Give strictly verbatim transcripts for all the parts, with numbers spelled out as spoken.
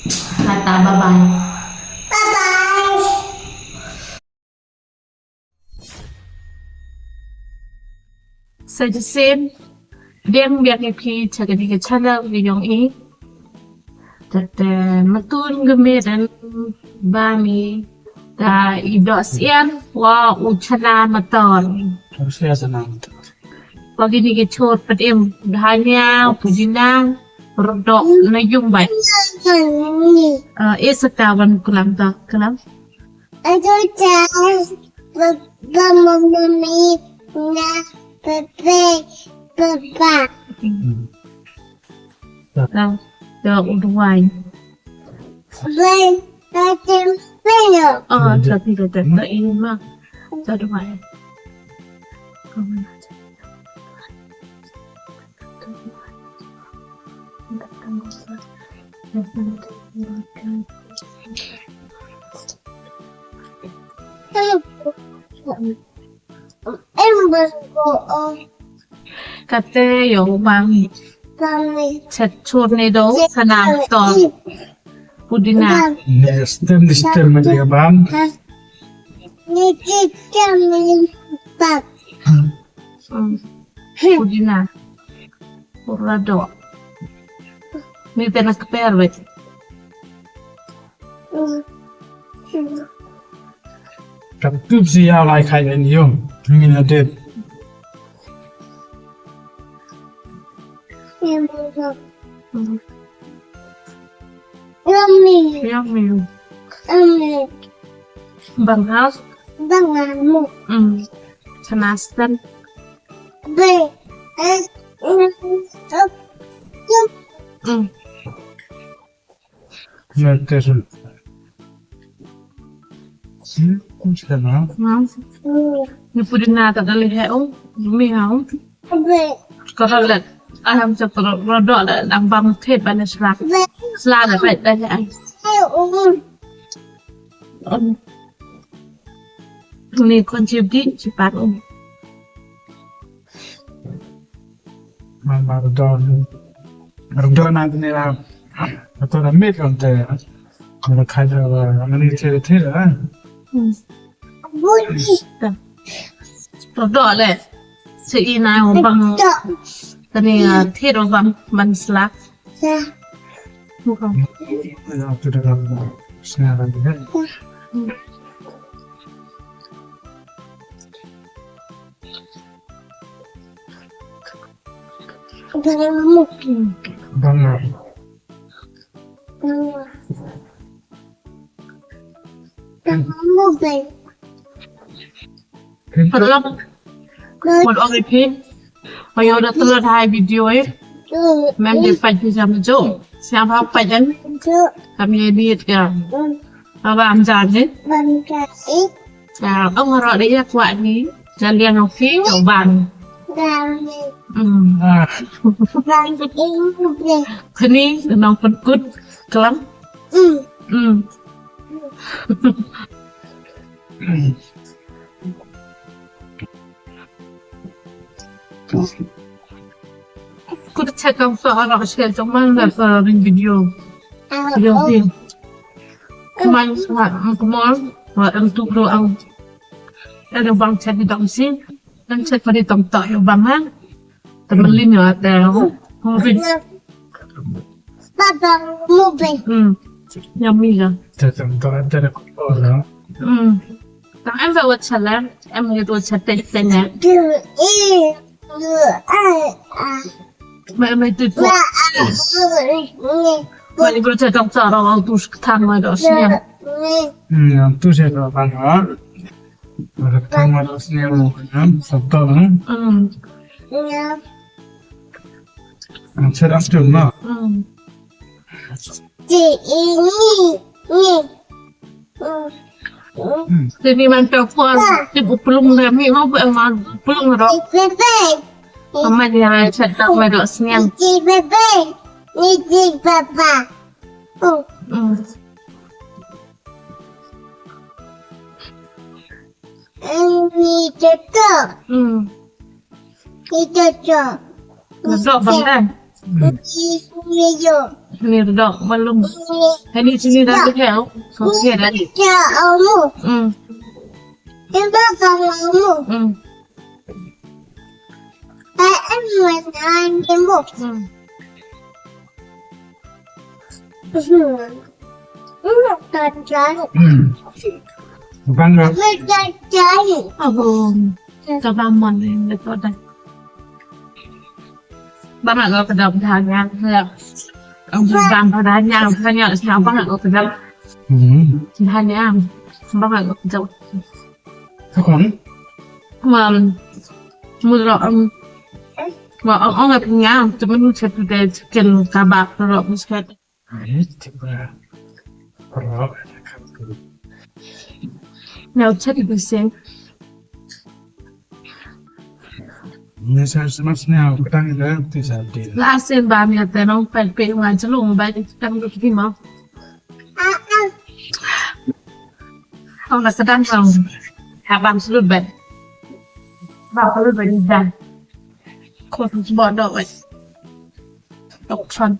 Tata, bye bye. Bye bye. Sa shisien, pdiang biang ïa phi sha kane ka channel ka jong i. Te, te, matun ka miet ba mi da i doh syiar wa u chana mator. Wa kine ki chor pat im, dhania, pudina, rudok, na yung bai. Eh, eh, sa ka wan kulam ta, kulam. Aduh, Dad, Papa, Mami, Na, Pepe, Papa. Hmm. Dah, dah udah wai. Bai, dah tempel. Oh, dah tidak ada. Tak ini mah. Dah udah wai. Kamu nak cakap. Kata ïa u bang. Chet chur ne do sana to. Pudina. Ni stem di stem ma dia bang. Ni stem ni bang. Hmm. Pudina. Pura do. Ni tena keper wet. Ka tup si ïa lai khai en yung. Ni na dep. Yummy. Yummy. Yummy. Bang ha? Bang ha mu. Hmm. Chana stan. Be. Eh. Mm. Ya, te sun. Hmm, kun sila na. Hmm. Ni pudina ta dali hai, oh. Mi ha, oh. Ka rot let. Ai ham sa ka rot, rot dok let, nang bam thied ban sla. Sla let, let, let, let. Um. Ni kon chip di, chip pat, um. Ma, ma, rot dok. Rot dok na ni la. Ato na mit kon te. Kon khai da, ma ni te, te, ah. Hmm. Rot dok le. Sa i na u bang. Kane, ah, thied u bang ban sla. Bukan. Ya, tu dah sna lagi kan. Bang. Paralok. Wat ong ïa phi. Ayo da tylot hai video eh. Mem de pait phi jam jo. Siang pha pait jan. Kam ye diet ka. Aba am jan eh. Ka ong ro de ïa kwah ni. Jan liang ong phi ong bang. Hmm. Khani nong pynkut klam. Hmm. Ku da check kam sa ara share jong man da sa ring video. Video film. Kuman sa kuman wa em tu bro ang. Ada bang check di dong si. Nang check pada tong tok ïa bang ha. Temelin ïa te. Movie. Papa, movie. Hmm. Yummy ïa. Te tong tok te ko la. Hmm. Tang em ba wat chala, em ngi tu chate te ne. Ma em tu. Ma em tu chatong tok ra tu tang ma do sne. Hmm, tu se do bang ha. Ora tang ma dos ni mo kan sabta na. Hmm. Ang sarap tu na. Hmm. Ti ini ni. Hmm. Ti ni man ta ko ti bu plung na mi mo bu man plung ro. Bebe. Ama ni ha chat tak ma dos ni. Ti bebe. Ni ti papa. Hmm. Ni cocok. Hmm. Ni cocok. Cocok bang kan? Ni, ni yo. Ni dok balum. Hani sini dah tu ya. Kau sihat dah ni. Ya, kamu. Hmm. Ibu kamu. Hmm. Saya menang ibu. Hmm. Hmm. Ini kerja. Hmm. Bangga. Kerja. Abang. Kau bangun ni, betul dah. Ba nga ïoh kdew bha ïa nga. Ong bang bha ïa nga, bha ïa nga, ba nga ïoh kdew. Hmm. Bha ïa nga, ba nga ïoh kdew. Ka kon? Mam, mula, um, ma ong ong ap nga, temen chat de chicken kabab ro biscuit. Ai, tiba. Ro. Now chat de sing. Ni sa smas ni au kutang ila ti sa ti. La sen ba mi ate nong pai pe wa jlung ba ti tang du ki ma. Ong la sedang nong. Ha bang sulu bet. Ba sulu bet dan. Ko su bo do bet. Tok son.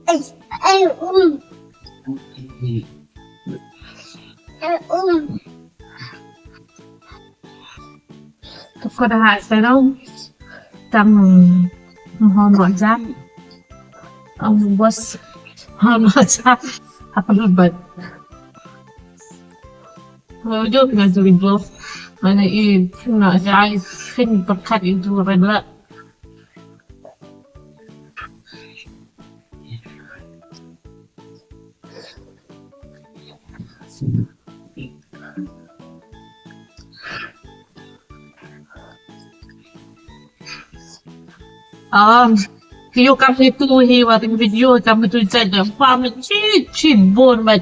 Ai, ai, um. Ai, um. Ka kut ha sero tang hon wa jam. Ang bos hon wa jam. Apa lebat? Jop nga juli bos. Mana i na jai sin pekat itu rebla. Um, ki ïoh kam itu hi wa ting video kam itu jai jai. Pam chi chi bon ba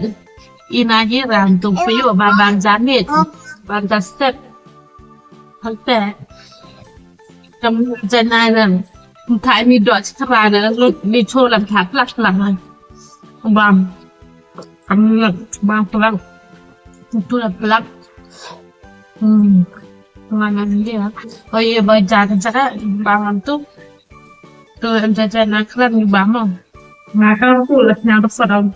ina hi ran tu pio ba ban janit ban da step. Hante kam jai nai ran. Thai ni dot chakra na lut ni cholam thak lak lang. Bam. Kan ba pelang. Itu lah pelang. Hmm. Mana dia? Oh iya, ba jaga jaga bangan tu. Tu em jaga nak keran ni ba mo. Nak tu lah nyang tu sedang.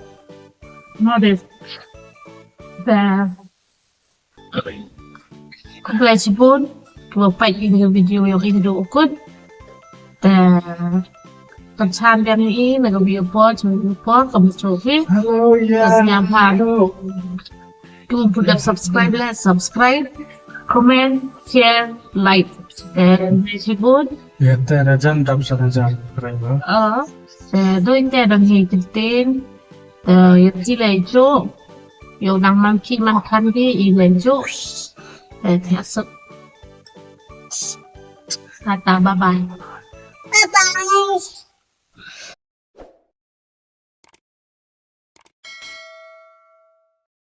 Model. Dah. Khublei shibun kiba peit ïa kane ka video ïa u Indu u Kut. Te kan chan biang ïa i na ka video por, na ka video por, ka mut shuh hi. Hello, yeah. Ka sñiawbha. Hello. Kaba phi dep subscribe la subscribe, comment, share, like. Te khublei shibun. Ïa te rajan dap sa rajan subscriber. Oh, te doi te dang hi kyntien. Te ïa ki leh juk. Ïa u nang man ki man kan ki i leh juk. Te thiah suk. Tata, bye bye. Bye bye.